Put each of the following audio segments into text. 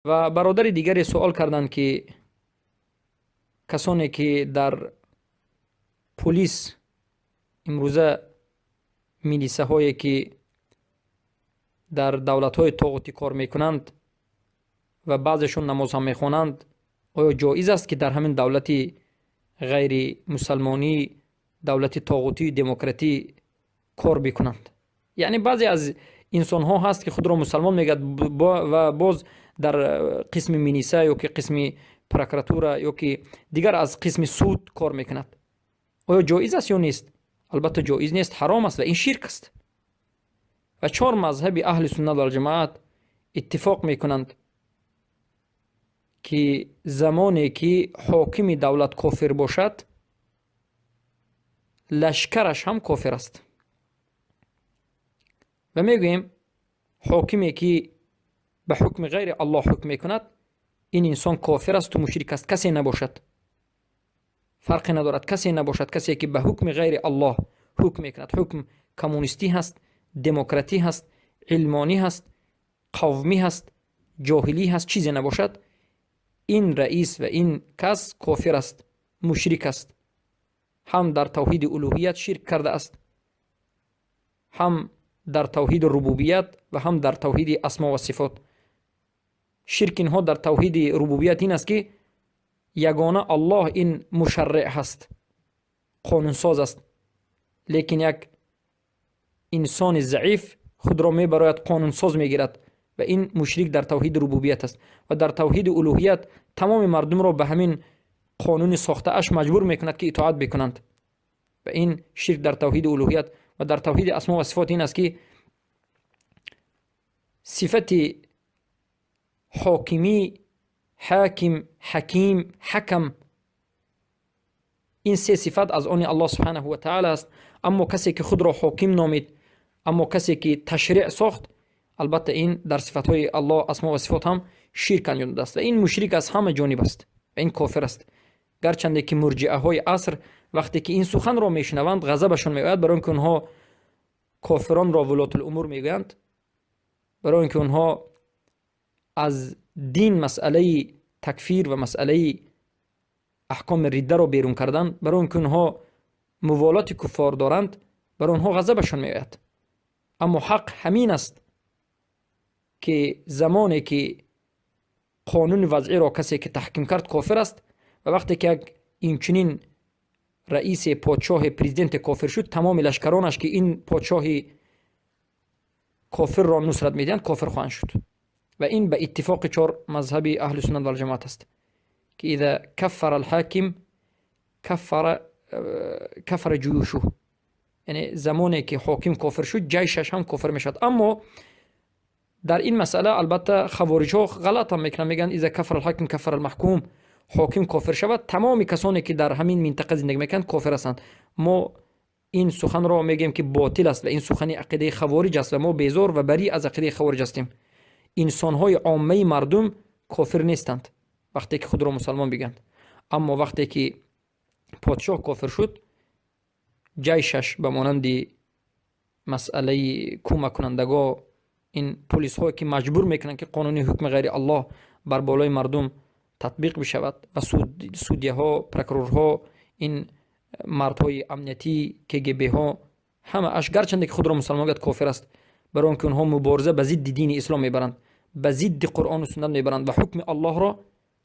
Ва бародари дигаре суол карданд, ки касоне ки дар пулис имрӯза, милисаҳое ки дар давлатҳои тоғутӣ кор мекунанд ва баъзешон намоз ҳам мехонанд, оё ҷоиз аст, ки дар ҳамин давлати ғайримусалмонӣ, давлати тоғутию демократӣ кор бикунанд? Яъне баъзе аз инсонҳо ҳаст, ки худро мусалмон мегӯяд ва боз дар қисми милиса ё ки қисми прокуратура ё ки дигар аз қисми суд кор мекунад. Оё ҷоиз аст ё нест? Албатта, ҷоиз нест, ҳаром аст ва ин ширк аст. Ва чор мазҳаби аҳли суннат валҷамоат иттифоқ мекунанд, ки замоне ки ҳокими давлат кофир бошад, лашкараш ҳам кофир аст. Ва мегӯем, ҳокиме ки ба ҳукми ғайри Аллоҳ ҳукм мекунад, ин инсон кофир асту мушрик аст. Касе набошад, фарқе надорад, касе набошад, касе ки ба ҳукми ғайри Аллоҳ ҳукм мекунад, ҳукм коммунистӣ ҳаст, демократӣ ҳаст, илмонӣ ҳаст, қавмӣ ҳаст, ҷоҳилӣ ҳаст, чизе набошад, ин раис ва ин кас кофир аст, мушрик аст. Ҳам дар тавҳиди улӯҳият ширк кардааст, ҳам дар тавҳиди рубубият ва ҳам дар тавҳиди асмо ва сифот. Ширк инҳо дар тавҳиди рубубият ин аст, ки ягона Аллоҳ ин мушарриъ ҳаст, қонунсоз аст, лекин як инсони заиф худро мебарояд, қонунсоз мегирад ва ин мушрик дар тавҳиди рубубият аст. Ва дар тавҳиди улӯҳият тамоми мардумро ба ҳамин қонуни сохтааш маҷбур мекунад, ки итоат бикунанд, ва ин ширк дар тавҳиди улӯҳият. Ва дар тавҳиди асмо ва сифот ин аст, ки сифати ҳокимӣ, ҳаким, ҳаким, ҳакам, ин се сифат аз они Аллоҳ субҳанаҳу ва таъала аст. Аммо касе ки худро ҳоким номид, аммо касе ки ташриъ сохт, албатта, ин дар сифатҳои Аллоҳ, асмо ва сифот ҳам ширк анҷом додааст ва ин мушрик аз ҳама ҷониб аст ва ин кофир аст. Гарчанде ки мурҷиаҳои аср вақте ки ин суханро мешунаванд, ғазабашон меояд, барои он ки онҳо кофиронро вулотулумур мегӯянд, барои он ки онҳо аз дин масъалаи такфир ва масъалаи аҳкоми риддаро берун кардан, барои он ки онҳо муволоти куффор доранд, барои онҳо ғазабашон меояд. Аммо ҳақ ҳамин аст, ки замоне ки қонуни вазъиро касе ки таҳким кард, кофир аст. Ва вақте ки як инчунин раисе, подшоҳе, президенте кофир шуд, тамоми лашкаронаш, ки ин подшоҳи кофирро нусрат медиҳанд, кофир хоҳанд шуд. Ва ин ба иттифоқи чор мазҳаби аҳли суннат валҷамоат аст, ки إذا كفر الحاكم كفر جيوشه, яъне замоне ки ҳоким кофир шуд, ҷайшаш ҳам кофир мешавад. Аммо дар ин масъала, албатта, хавориҷҳо ғалатам мекунанд, мегӯянд: إذا كفر الحاكم كفر المحكوم, ҳоким кофир шавад, тамоми касоне ки дар ҳамин минтақа зиндагӣ мекунанд, кофир ҳастанд. Мо ин суханро мегӯем, ки ботил аст ва ин сухани ақидаи хавориҷ аст ва мо безор ва барӣ аз ақидаи хавориҷ ҳастем. Инсонҳои оммаи мардум кофир нестанд, вақте ки худро мусалмон бигӯянд. Аммо вақте ки подшоҳ кофир шуд, ҷайшаш ба монанди масъалаи кӯмаккунандаго, ин полисҳое ки маҷбур мекунанд, ки қонуни ҳукми ғайри Аллоҳ бар болои мардум татбиқ бишавад, ва судяҳо, прокурорҳо, ин мардҳои амниятӣ, КГБҳо, ҳамааш, гарчанде ки худро мусалмон гӯяд, кофир аст, барои он ки онҳо мубориза ба зидди дини ислом мебаранд, ба зидди Қуръону суннат мебаранд ва ҳукми Аллоҳро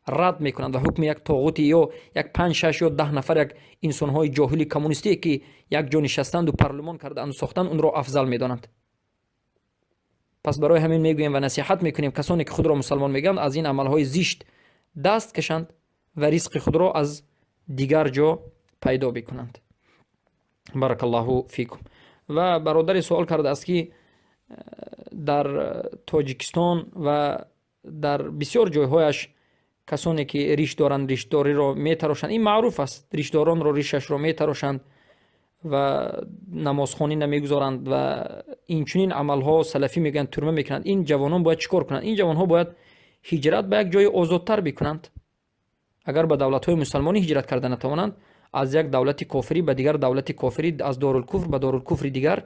рад мекунанд ва ҳукми як тоғути ё як панҷ, шаш ё 10 нафар, як инсонҳои ҷоҳили коммунистие, ки як ҷо нишастанду парлумон кардаанду сохтанд, онро афзал медонанд. Пас барои ҳамин мегӯем ва насиҳат мекунем: касоне ки худро мусалмон мегӯянд, аз ин амалҳои зишт даст кашанд ва ризқи худро аз дигар ҷо пайдо бикунанд. بارك الله فيكم. Ва бародаре суол кардааст, ки дар Тоҷикистон ва дар бисёр ҷойҳояш касоне ки риш доранд, ришдориро метарошанд. Ин маъруф аст, ришдоронро ришашро метарошанд ва намозхонӣ намегузоранд ва инчунин амалҳо, салафӣ мегӯянд, турма мекунанд. Ин ҷавонон бояд чӣ кор кунанд? Ин ҷавонҳо бояд ҳиҷрат ба як ҷои озодтар бикунанд. Агар ба давлатҳои мусалмонӣ ҳиҷрат карда натавонанд, аз як давлати кофирӣ ба дигар давлати кофирӣ, аз дорулкуфр ба дорулкуфри дигар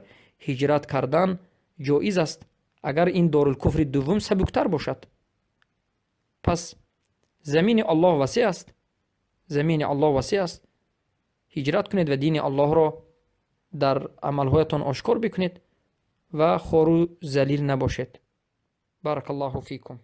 ҳиҷрат кардан ҷоиз аст, агар ин дорулкуфри дуввум сабуктар бошад. Пас замини Аллоҳ васеъ аст, замини Аллоҳ васеъ аст. Ҳиҷрат кунед ва дини Аллоҳро дар амалҳоятон ошкор бикунед ва хору залил набошед. Баракаллоҳу фикум.